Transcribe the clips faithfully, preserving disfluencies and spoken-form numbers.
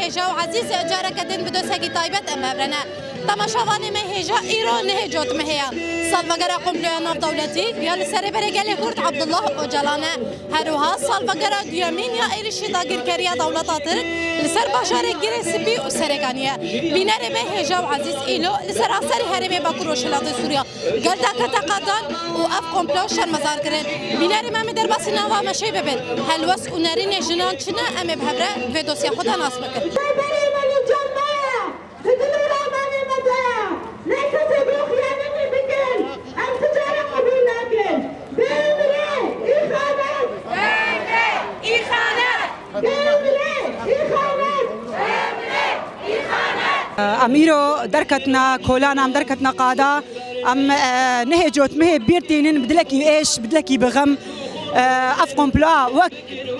Hêja û Ezîz, careke din bi dosekî taybet em hev re ne. Temaşevanê me, hêja îro nehê cotmehê ye. Salvegera komploya navdewletî ya li ser rêberê gelê Kurd Abdullah Ocalan e. Her wiha salvegera duyemîn ya êrişî dagirkeriya dewleta Tirk li ser bajarê Girê Spî û Serêkaniyê ye. Bînerê me hêja û Ezîz îlo li seranserî herêmê Bakur Rojhilatê Sûriya gel dakete qadan û ev komplo şermezar kirin. Bînerê me, em ê derbasî nava meşeyê bibin. Helwest û nerînê jinan çi ne, em ê bi hev re vê dosya xwe de nas bikin. Rêberê me li cem me ye. Di dil û ramanê me de ye. Ne kesê bê xiyanetê bikin. Em ti cara qebûl nakin. Bê mirê îxanet! Bê mirê îxanet! Bê mirê îxanet! Bê mirê îxanet! Em îro derketina kolana, em derketina qada. Em, e, nehê cotmehê bîr tînin bi dilekî êş, bi dilekî bi xem. E, ev komploa wek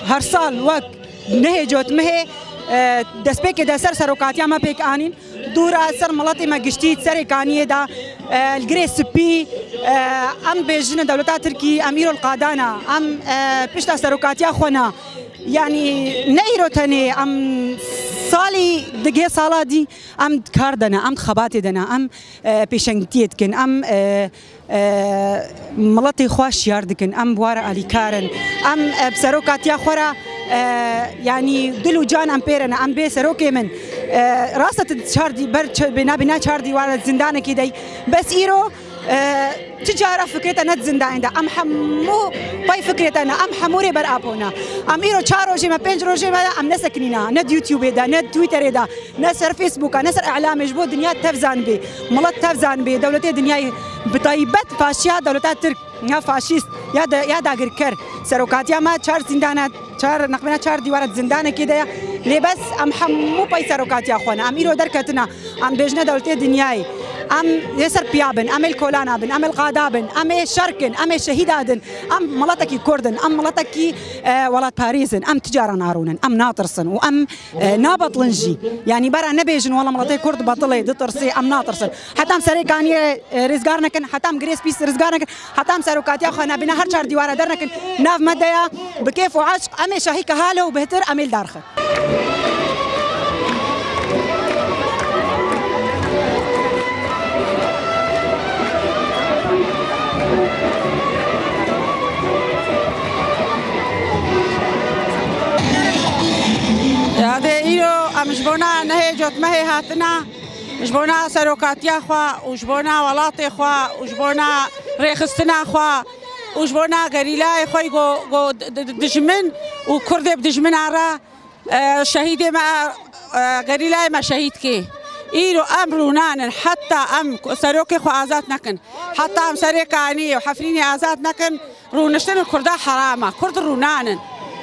her sal, wek nehê cotmehê, e, destpêkê de ser serokatiya me pêk anîn. Dû re ser miletê me giştî, Serêkaniyê de, e, li Girê Spî, e, em bêjine dewleta Tirkî, em îro li qadana, em, e, pişta serokatiya xwe ne. Yanî ne îro tenê, em salî digê sala dî, em di kar de ne, em di xebatê de ne, em, e, pêşengtiyê dikin, em, e, e, miletê xwe şiyar dikin, em bi wa re alîkar in, em, e, bi serokatiya xwe re, e, yanî dil û can em pê re ne, em bê serokê min. E, rast e tu çar dî-, ber ç-, bêna, bêna çar dîwara zindanekê de yî, bes îro, e, tu cara fikrê te ne di zindanê de, em hemû pey fikrê te ne, em hemû Rêber Apo ne. Em îro çar rojê me, pênc rojê me em nesekinîne, ne di YouTubeê de, ne di Twitterê de, ne ser Facebooka, ne ser îlamê, ji bo dinya tev zanibê, milet tev zanibê, dewletê dinyayê, bi taybet faşiya dewleta Tirk, ya faşîst, ya de, ya dagirker, serokatiya me çar zindana, çar, nexmena çar dîwara di zindanekê de ye. Lê bes em hemû pey serokatiya xwe ne. Em îro derketina, em bêjine dewletê dinyayê. Em yê ser piya bin, em ê li kolana bin, em ê li qada bin, em ê şer kin, em ê şehîda din. Em miletekî Kurd in, em miletekî, e, welatparêz in. Em ti cara narûnin, em natirsin û em, e, nabetilin jî. Yanî bera nebêjin, wela miletê Kurd betil e, ditirsê, em natirsin. Heta em Serêkaniyê, e, rêzgar nekin, heta em Girê Spî rêzgar nekin, heta em serokatiya xwe nebîne, her çar dîwara dernekin, nav me de ya, bi kêf û eşq, em ê şahî kehal e û bihtir em ê li dar xin. Yadê îro em ji bona nehê cotmehê hatina, ji bona serokatiya xwe û ji bona welatê xwe û ji bona rêxistina xwe û ji bona gerîlayê xwe ku, ku di-, di-, dijmin û Kurdê bi dijmina re, e, şehîdê me, e, gerîlayê me şehîd kê. Îro em rûnanin, heta em serokê xwe azad nekin, heta em Serêkaniyê û Hefrînê azad nekin, rûniştin li Kurda heram e. Kurd rûnanin.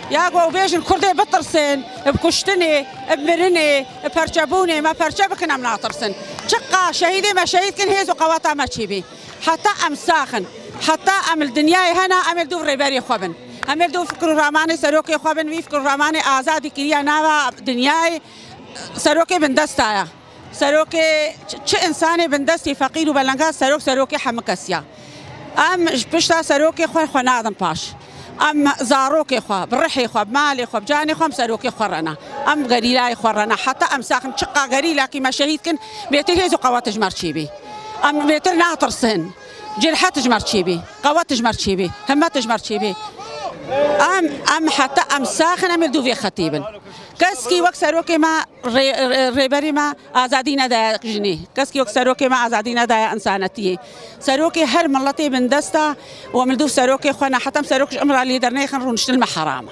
Ya ku bêjin Kurdê bitirsin, bi kuştinê, bi mirinê, bi perçebûnê, me perçe bikin, em natirsin. Çiqa şehîdê me şehîd kin, hêz û qeweta me çêbî. Heta em sax in, heta em li dinyayê hene, em ê li dû rêberê xwe bin. Em ê li dû fikr û ramanê serokê xwe bin, vî fikr û ramanê azadî kiriya nava dinyayê, serokê bindesta ye. Serokê çi, çi însanê bindestî feqîr û belenga, serok, serokê hemû kes ya. Em ji pişta serokê xwe, xwe nadin paş. Em zarokê xwe, bi rihê xwe, bi malê xwe, bi canê xwe, em serokê xwe re ne. Em gerîlayê xwe re ne. Heta em saxin, çiqa gerîlakî me şehîd kin, bêtir hêz û qewet ji me re çêbî. Em bêtir natirsin. Cirhet ji me re çêbî, qewet ji me re çêbî, himmet ji me re çêbî. Em, em heta em saxin, em ê li dû vê xetê bin. Keskî wek serokê me, rê-, rê-, rêberê me azadî nedaye jinê. Keskî wek serokê me azadî nedaye însanetiyê. Serokê her miletê bindest e û em li dû serokê xwe ne. Heta em serok ji Îmraliyê dernêxin, rûniştin me heram e.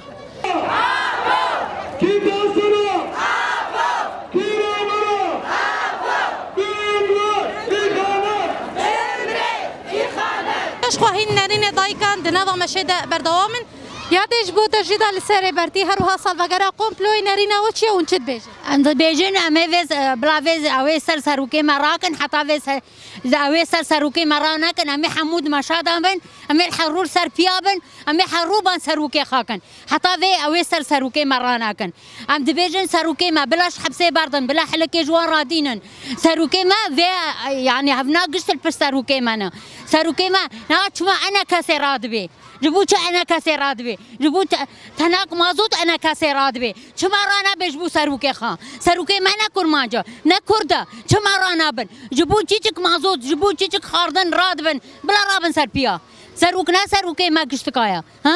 Pêşxwehîn nerînê dayikan di nava meşê de berdewam in. Ya dê ji bo te jî de li ser Rêbertî, her wiha salvegera komployê nerîna we çi ye, hûn çi dibêjin? Em dibêjin, em ê vê, bila vê, ew ê ser serokê me rakin, heta vê ser, ew ê ser serokê me ranekin, em ê hemû di meşa de bin, em ê her rû li ser piya bin, em ê her rû ban serokê xwe kin. Heta vê ew ê ser serokê me ranekin. Em dibêjin serokê me bila ji hepsê berdin, bila hilikê ji wan radînin. Serokê me vê, yanî hevna gişt li pişt serokê me ne. Serokê me niha çima ene kesê radibê. Ji bo çi enekesê radibê? Ji bo te-, tenak mazot enekesê radibê. Çima ranabê ji bo serokê xwe? Serokê me ne kurmanc e, ne kurd e. Çima ranabin? Ji bo çiçik mazot, ji bo çiçik xardin radibin, bila rabin ser piya. Serok ne serokê me giştika ye. Ha?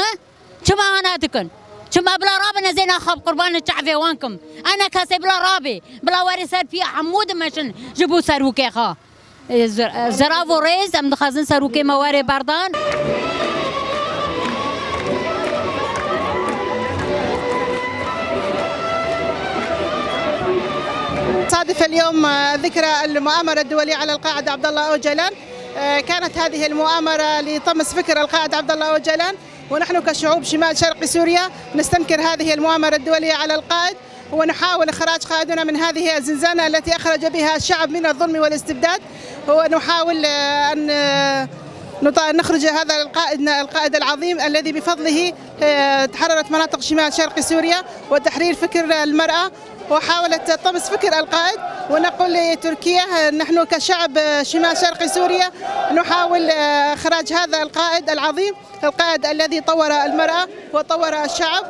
Çima ana dikin? Çima bila rabin ez ê naxab qurbanê çavê wan kim? Enekesê bila rabê, bila were ser piya hemû dimeşin ji bo serokê xwe. Ê, zer-, zerav û rêz, em dixwazin serokê me were berdan. صادف اليوم ذكرى المؤامرة الدولية على القائد عبد الله أوجلان. كانت هذه المؤامرة لطمس فكر القائد عبد الله أوجلان، ونحن كشعوب شمال شرق سوريا نستنكر هذه المؤامرة الدولية على القائد، ونحاول إخراج قائدنا من هذه الزنزانة التي أخرج بها الشعب من الظلم والاستبداد، ونحاول، آه، أن، آه، نط-، نخرج هذا القائد، القائد العظيم الذي بفضله، آه، تحررت مناطق شمال شرق سوريا وتحرير فكر المرأة وحاولت طمس فكر القائد. ونقول لتركيا، آه، نحن كشعب، آه، شمال شرق سوريا نحاول، آه، إخراج هذا القائد العظيم. القائد الذي طور المرأة وطور الشعب.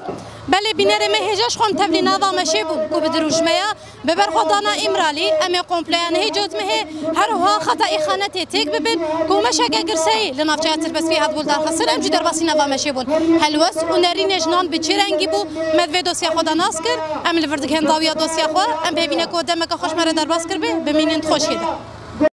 Belê bînerê me hêja ji xwe em tevlî nava meşê bûn ku bi dirûjmeya bi ber xwe dana Îmralî, em ê kompleya nihê cotmehê her wiha xeta îxanetê têk bibin ku meşeke girseyî li navçeya Tirbespî hatibû darxistin, em jî derbasî nava meşê bûn. Helwest û nerînê jinan bi çi rengî bû, me di vê dosya xwe de nas kir, em li vir digihên dawiya dosya xwe, em bi hêvî ne ku demeke xweş me re derbas kiribê, bimînin di xweşiyê de.